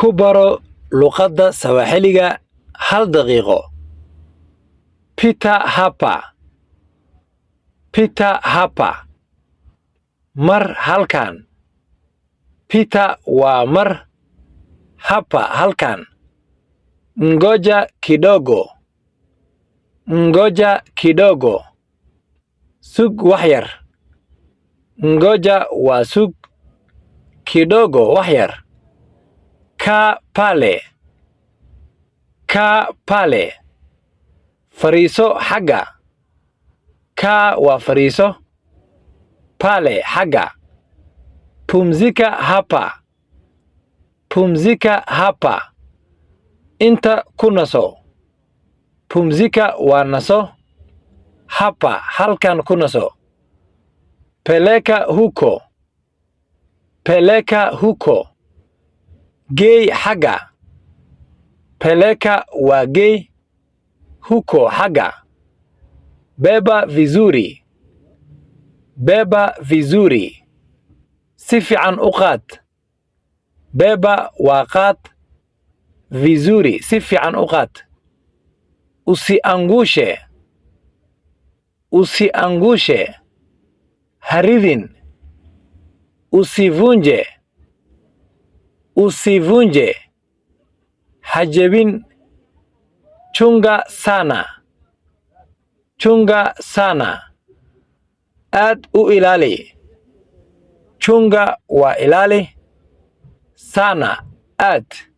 Ku baro luqadda Sawaaxiliga hal daqiiqo. Pita hapa. Pita hapa. Mar halkan. Pita waa mar. Hapa halkan. Ngoja kidogo. Ngoja kidogo. Sug wax yar. Ngoja waa sug. Kidogo wax yar. Kaa pale. Kaa pale. Fariiso xagga. Kaa waa fariiso. Pale xagga. Pumzika hapa. Pumzika hapa. Inta ku naso. Pumzika waa naso. Hapa halkan ku naso. Peleka huko. Peleka huko. Geey xagga. Peleka waa geey. Huko xagga. Beba vizuri. Beba vizuri. Si fiican u qaad. Beba waa qaad. Vizuri si fiican u qaad. Usiangushe. Usiangushe. Ha ridin. Usivunje. Usivunje. Ha jebin. Chunga sana. Chunga sana. Aad u ilaali. Chunga waa ilaali. Sana aad.